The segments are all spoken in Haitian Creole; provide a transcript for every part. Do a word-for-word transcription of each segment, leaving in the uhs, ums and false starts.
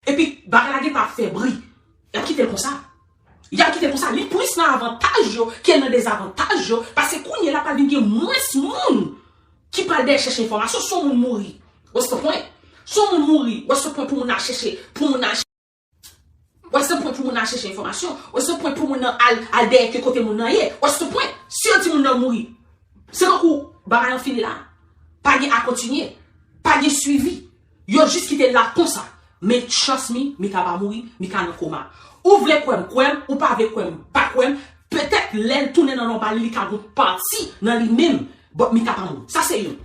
epi bagay la gentan ap fè bri, y ap kite l konsa. Y ap kite l konsa. Li plis nan avantaj yo ke nan dezavantaj yo, paske kounye a la pral vin gen mwens moun ki pral dèyè chèche enfòmasyon. Si yon moun mouri, what's the point? Si yon moun mouri, what's the point pou moun al chèche, pou moun al Wè se pwen pou moun nan chèche enfòmasyon. Wè se pwen pou moun nan al, al dèyè ke kote moun nan ye. Wè se pwen. Si yo di moun nan mouri, se tankou bagay lan fini la. Pa gen a kontinye. Pa gen swivi. Yo jis kite l la konsa. Men trust me, Mika pa mouri, Mika nan koma. Ou vle kwè m, kwè m, ou pa vle kwè m, pa kwè m. Petèt lè l tounen nan nòmal li, li ka gon pati nan li menm. But Mika pa mouri. Sa se youn.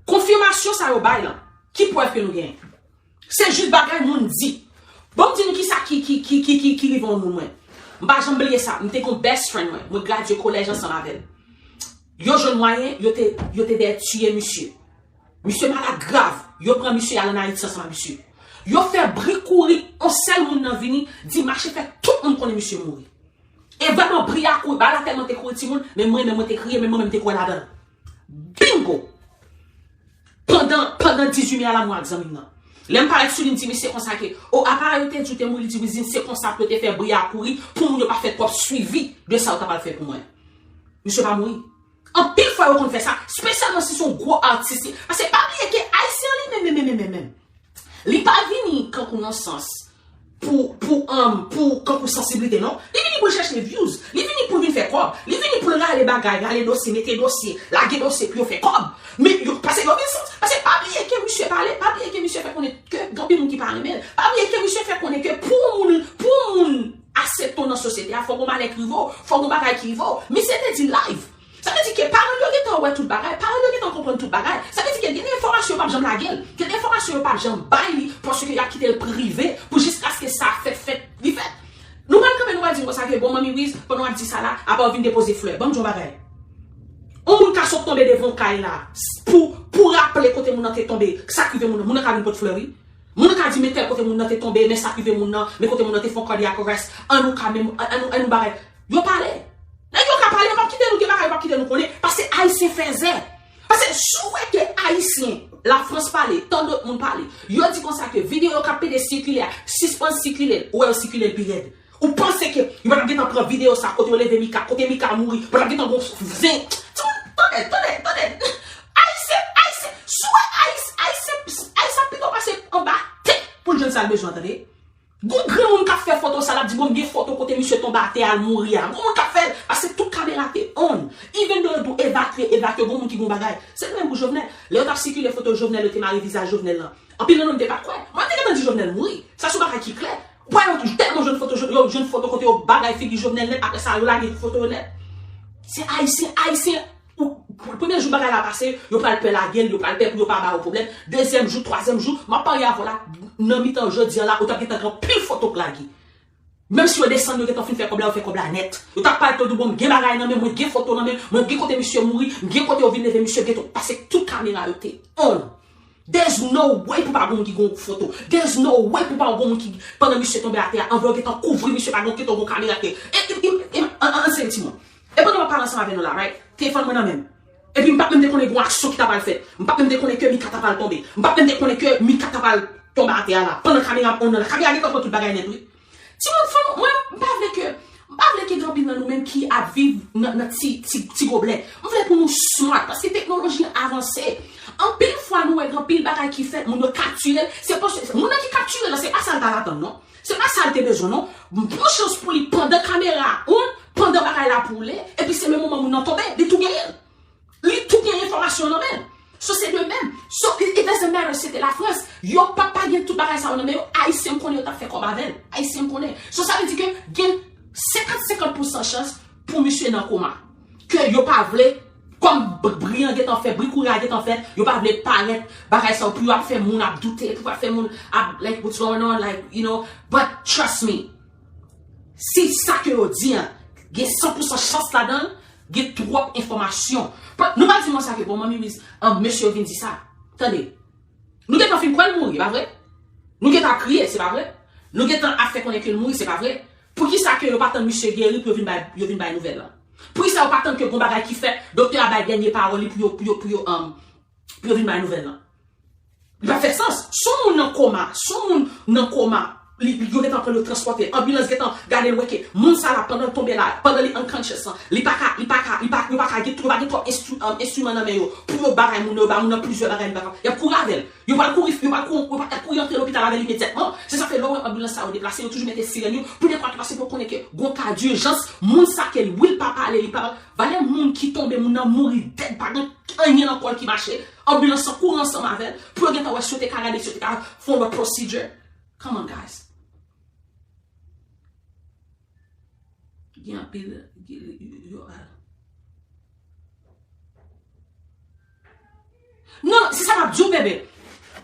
Konfimasyon sa yo bay lan. Ki prèv ke nou genyen? Se jis bagay moun di. Bon, m di nou kisa ki, ki, ki, ki, ki, ki rive yon moun mwen. M pa janm bliye sa. M te gon best friend mwen. Mwen gradye kolèj ansanm avè l. Yo jwenn mwayen, yo te, yo te dèyè tiye misye. Misye malad grav. Yo pran misye al ann Ayiti ansanm ak misye. Yo fè bri kouri, yon sèl moun nan vini, di mache fè tout moun konnen misye mouri. E vrèman, bri a kouri, bagay la tèlman te kouri timoun, men mwen menm mwen te kriye, men mwen menm te kwè ladan l. Bingo! Pandan, pandan dizuit me a la mwen ak zanmi m nan. Lè m parèt sou li, m di misye konsa ke, o, apa yo te di w te mouri, li di wi, se konsa pou yo te fè bri a kouri, pou moun yo pa fè twòp swivi de sa yo ta pral fè pou mwen. Misye pa mouri. Anpil fwa yo konn fè sa, espesyalman si se yon gwo atis. Paske pa bliye ke Ayisyen an li menm, menm, menm, menm, menm. Li pa vini kankou nan sans pou, pou, um, pou kankou sansiblite, non. Li vini pou l chèche views. Li vini pou l vin fè kòb. Li vini pou l rale bagay, rale dosye, mete dosye, lage dosye pou yo fè kòb. Men yo, paske yo gen sans. Paske pa bliye ke misye pale, pa bliye ke misye fè konnen ke gen anpil moun ki pa renmen l. Pa bliye ke misye fè konnen ke pou moun, pou moun aksepte w nan sosyete a, fòk gon malè k rive w, fòk gon bagay ki rive w. Misye te di live. Sa vle di ke paran l yo gentan wè tout bagay, paran l yo gentan konprann tout bagay. Sa vle di ke gen de enfòmasyon yo p ap janm lage l, gen de enfòmasyon yo p ap janm bay li, paske y ap kite l prive pou jiskaske sa fèt, fèt, li fèt. Nou pral kanpe, nou pral di m konsa ke, bon, Manmi Wiz, pandan w ap di sa la, apa w vin depoze flè. Ban m di w yon bagay. Yon moun ka sot tonbe devan w kay la, s-, pou, pou raple kote moun nan te tonbe, sa k rive moun nan, moun nan ka vin pot flè, wi. Moun nan ka di, men tèl kote moun nan te tonbe, men sa k rive moun nan, men kote moun nan te fè yon cardiac arrest, ann ou ka menm, ann, ann, ann ou bagay. Yo pale. Nèg yo ka pale, m ap kite nou gen bagay, m ap kite nou konnen, paske Ayisyen fèzè. Paske si w wè ke Ayisyen, Lafrans pale, tan dòt moun pale, yo di konsa ke videyo k ap pede sikile a, sispann sikile l, ou wè yo sikile l pi rèd. Ou panse ke yo pa t ap gentan pran videyo sa, kote yo leve Mika, kote Mika mouri, pa t ap gentan gon zen. Tande, tande, tande. Ayisyen, Ayisyen, si w wè Ayis-, Ayisyen, Ayisyen pito pase anba tè pou l jwenn sa l bezwen, tande. Gon granmoun k ap fè foto sa, l ap di, bon, m gen foto kote misye tonbe atè a, l mouri a. Gon moun k ap fè l, paske tout kamera te on. Even though yo di w evakye, evakye, gon moun ki gon bagay. Se menm pou Jovenel. Lè yo t ap sikile foto Jovenel, yo te mare vizaj Jovenel lan. Anpil nan nou m te pa t kwè. Mwen te gentan di Jovenel mouri. Sa se yon bagay ki klè. Ou pa wè yo tèlman jwenn foto, yo jwenn foto kote yo bagay figi Jovenel nèt, apre sa yo lage foto yo nèt. Se Ayisyen, Ayisyen, ou, premye jou bagay la pase, yo pral pè lage l, yo pral pè pou yo pa ba yo pwoblèm. Dezyèm jou, twazyèm jou, m ap parye avè w la, nan mitan jodi a la, ou t ap gentan gen anpil foto k lage. Menm si yo desann, yo gentan fin fè kòb la, yo fè kòb la nèt. Yo t ap pale tou, bon, m gen bagay nan men mwen, gen foto nan men mwen, gen kote misye mouri, m gen kote yo vin leve misye, gen tout, paske tout kamera yo te on. There's no way pou pa gon moun ki gon foto. There's no way pou pa gon moun ki, pandan misye tonbe atè a, anvan yo gentan kouvri misye, pa gon, gentan gon kamera ke. E, e, e, e, an, an, an, se yon timoun. E pandan m ap pale ansanm avè nou la, right? Telefòn mwen nan men m. Epi m pa t menm te konnen gon aksyon ki ta pral fèt. M pa t menm te konnen ke Mika ta pral tonbe. M pa t menm te konnen ke Mika ta pral tonbe atè a la. Pandan kamera m on nan la. Kamera gentan pran tout bagay nèt, wi. Timoun, fò nou, mwen, m pa vle ke, m pa vle ke gen anpil nan nou menm ki ap viv nan, nan ti, ti, ti goblè. M vle pou nou smart, paske teknoloji an avanse. Anpil fwa, nou wè gen anpil bagay ki fèt, moun yo kaptire l, se paske, moun nan ki kaptire l lan, se pa sa l t al atann, non. Se pa sa l te bezwen, non. Bon chans pou li, pandan kamera a on, pandan bagay la ap woule, epi se menm moman moun nan tonbe, li tou genyen l. Li tou gen enfòmasyon nan men l. So, se de menm. So, it, it doesn't matter si se te Lafrans. Yo pa, pa gen tout bagay sa yo nan men yo. Ayisyen m konnen yo t ap fè kòb avè l. Ayisyen m konnen. So, sa vle di ke gen senkant senkant pousan chans pou misye nan koma. Ke yo pa vle, kòm b-, bri an gentan fè, bri kouri a gentan fè, yo pa vle parèt bagay sa yo pou yo ap fè moun ap doute, pou yo ap fè moun ap, like, what's going on, like, you know, but trust me. Si sa ke yo di an, gen san pousan chans ladan l, gen twòp enfòmasyon. But nou pa di mwen sa ke, bon, Manmi Wiz, an, mesye yo vin di sa. Tande. Nou gentan fin kwè l mouri, pa vre? Nou gentan ap kriye, se pa vre? Nou gentan ap fè konnen ke l mouri, se pa vre? Poukisa ke yo pa tann misye geri pou yo vin bay, yo vin bay nouvèl lan? Poukisa yo pa tann ke gon bagay ki fèt, doktè a bay dènye pawòl li pou yo, pou yo, pou yo, um, pou yo vin bay nouvèl lan? Li pa fè sans. Si yon moun nan koma, si yon moun, nan koma. Li, li, yo gentan pran l, yo transpòte l. Anbilans gentan gade l, wè ke moun sa la, pandan l tonbe la, pandan li unconscious lan, li pa ka, li pa ka, li pa, yo pa ka gen, yo pa gen twòp enstri-, um, enstriman nan men yo pou yo bagay moun nan, yo ba moun nan plizyè bagay, li pa ka, y ap kouri avè l. Yo pral kouri, yo pral kouri, yo pral kouri antre lopital avè l imedyatman. Se sa fè lè w wè anbilans sa yo deplase, yo toujou mete sirèn yo pou nenpòt ki pase pou yo konnen ke gon ka dijans, moun sa ke li, wi, li pa pale, li pa, valè moun ki tonbe, moun nan mouri dèd, pa gen anyen nan kò l ki mache. Anbilans lan kouri ansanm avè l pou yo gentan wè si yo te ka gade, si yo te ka fè yon lòt procedure. Come on, guys. Gen anpil, gen, yo, ah. Non, se sa m ap di w, bebe.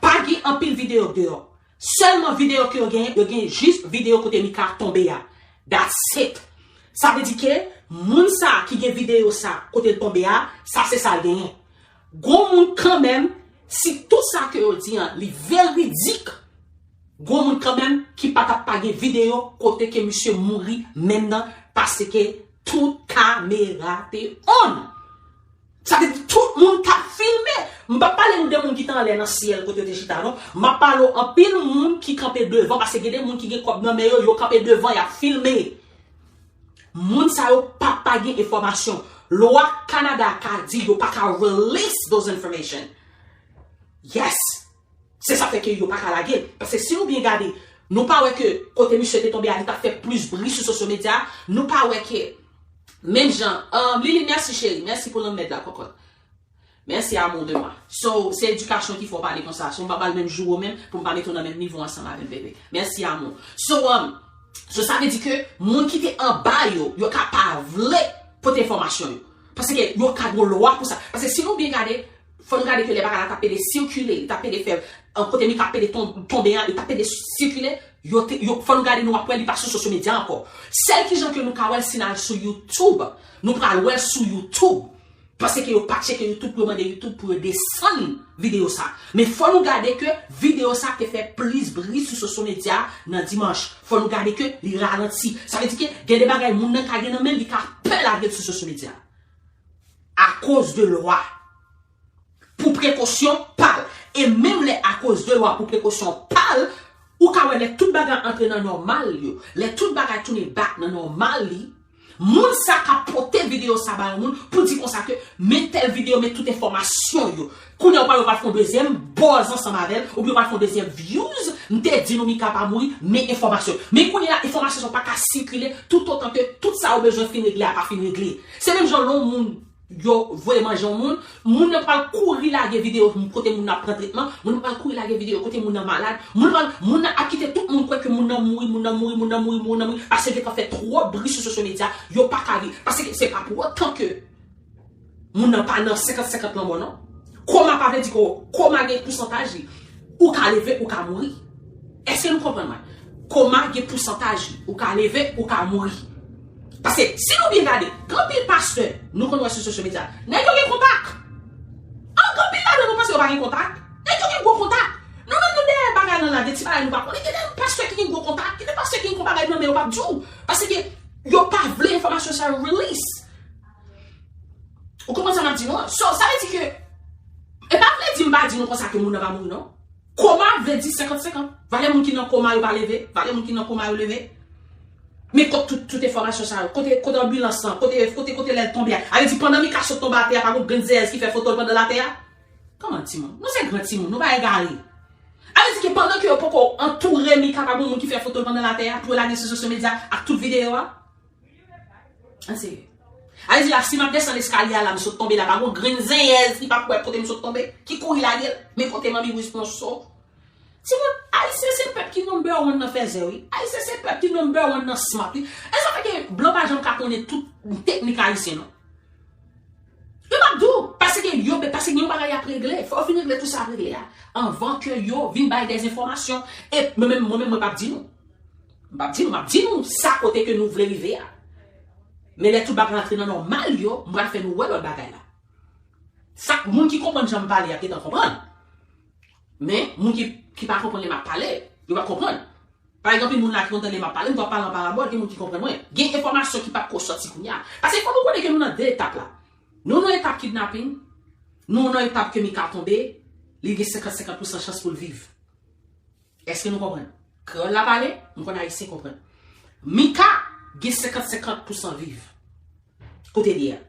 Pa gen anpil videyo deyò. Sèlman videyo ke yo genyen, yo gen jis videyo kote Mika tonbe a. That's it. Sa vle di ke moun sa ki gen videyo sa kote l tonbe a, sa se sa l genyen. Gon moun kanmenm, si tout sa ke yo di an, li veridik, gon moun kanmenm ki pa t ap pa gen videyo kote ke misye mouri menm nan, paske tout kamera te on. Sa vle di tout moun t ap filme. M p ap pale nou de moun ki te anlè nan syèl kote yo te chita, non. M ap pale w anpil moun ki kanpe devan, paske gen de moun ki gen kòb nan men yo, yo kanpe devan, y ap filme. Moun sa yo p ap pa gen enfòmasyon. Lwa Kanada ka di yo pa ka release those information. Yes. Se sa fè ke yo pa ka lage l. Paske si nou byen gade, nou pa wè ke kote misye te tonbe a, li t ap fè plis bri sou sosyo medya. Nou pa wè ke, menm jan, um, Lili, mèsi cheri, mèsi pou lanmèd la, kòkòt. Mèsi, amou de mwa. So, se edikasyon ki fè w pale konsa. So, m pa ba l menm jou w menm, pou m pa mete w nan menm nivo ansanm avè m, bebe. Mèsi, amou. So, um, so, sa vle di ke moun ki te anba yo, yo ka pa vle pote enfòmasyon yo. Paske yo ka gon lwa pou sa. Paske si nou byen gade, fò nou gade ke lè bagay la t ap pede sikile, li t ap pede fè, an, kote Mika ap pede ton-, tonbe an, li t ap pede sikile, yo te, yo, fò nou gade, nou ap wè li pa sou sosyo medya ankò. Sèl kijan ke nou ka wè l, si n al sou YouTube, nou pral wè l sou YouTube. Paske yo pa tcheke YouTube, yo mande YouTube pou yo desann videyo sa. Men fò nou gade ke videyo sa te fè plis bri sou sosyo medya nan dimanch. Fò nou gade ke li ralanti. Sa vle di ke gen de bagay moun nan ka gen nan men l, li ka pè lage l sou sosyo medya. Akoz de lwa. Pou prekosyon pa l. E menm lè akoz de lwa pou prekosyon pa l, ou ka wè lè tout bagay antre nan nòmal yo, lè tout bagay tounen back nan nòmal li, moun sa ka pote videyo sa ba yon moun pou di konsa ke men tèl videyo, men tout enfòmasyon yo. Kounye a ou pral, ou pral fè yon dezyèm buzz ansanm avè l, oubyen ou pral fè yon dezyèm views, m te di nou Mika pa mouri, men enfòmasyon. Men kounye a enfòmasyon sa yo pa ka sikile toutotan ke tout sa yo bezwen fin regle a pa fin regle. Se menm jan lè yon moun yo voye manje yon moun, moun nan pral kouri lage videyo kote moun nan ap pran tretman, moun nan pral kouri lage videyo kote moun nan malad, moun pral, moun nan ap kite tout moun kwè ke moun nan mouri, moun nan mouri, moun nan mouri, moun nan mouri, paske gentan fè twòp bri sou sosyo medya, yo pa ka viv. Paske se pa pou otan ke moun nan pa nan senkant senkant lanmò, non. Koma pa vle di ke koma gen pousantaj li. Ou ka leve, ou ka mouri. Èske nou konprann mwen? Koma gen pousantaj li. Ou ka leve, ou ka mouri. Paske si nou byen gade, gen anpil pastè, nou konn wè sou sosyo medya, nèg yo gen kontak. An, gen anpil ladan nou panse yo pa gen kontak. Nèg yo gen gwo kontak. Nou menm nou dèyè bagay lan la, de ti bagay nou pa konnen. Gen de pastè ki gen gwo kontak, gen de pastè ki gen gwo bagay nan men yo p ap di w. Paske yo pa vle enfòmasyon sa yo release. Ou konprann sa m ap di nou an? So, sa vle di ke, e pa vle di m pa di nou konsa ke moun nan pa mouri, non. Koma vle di senkant senkant. Valè moun ki nan koma yo pa leve, valè moun ki nan koma yo leve. Men kot tout, tout enfòmasyon sa yo? Kote, kote anbilans lan? Kote, kote, kote lè l tonbe a? A vle di pandan Mika sot tonbe atè a, pa gon grenn zèyèz ki fè foto l pandan l atè a? Kòman timoun? Nou se gran timoun, nou pa egare. A vle di ke pandan ke yo poko antoure Mika, pa gon moun ki fè foto l pandan l atè a, pou yo lage sou sosyo medya ak tout videyo a? An serye. A vle di la, si m ap desann eskalye a la, m sot tonbe la, pa gon grenn zenyèz ki p ap wè kote m sot tonbe, ki kouri lage l, men kote manmi Wiz pran so. Timoun, Ayisyen se pèp ki number one nan fèzè, wi. Ayisyen se pèp ki number one nan smart, wi. E sa fè ke blan pa janm ka konnen tout teknik Ayisyen, non. Yo p ap di w, paske yo, paske gen yon bagay y ap regle. Fò yo fin regle tout sa y ap regle a, anvan ke yo vin bay dèzenfòmasyon. E mwen menm, mwen menm, mwen p ap di nou. M p ap di nou, m ap di nou sa kote ke nou vle rive a. Men lè tout bagay antre nan nòmal yo, m pral fè nou wè lòt bagay la. Sa, moun ki konprann jan m pale a gentan konprann. Men, moun ki, ki pa konprann lè m ap pale, yo p ap konprann. Pa gen anpil moun la ki konn tande m ap pale, m t ap pale an parabòl, gen moun ki konprann mwen. Gen enfòmasyon ki p ap ko sòti kounye a. Paske fò nou konnen ke nou nan de etap la. Nou nan etap kidnapin, nou nan etap ke Mika tonbe, li gen senkant senkant pousan chans pou l viv. Èske nou konprann? Kreyòl la pale, m konn Ayisyen konprann. Mika gen senkant senkant pousan viv. Kote l ye a?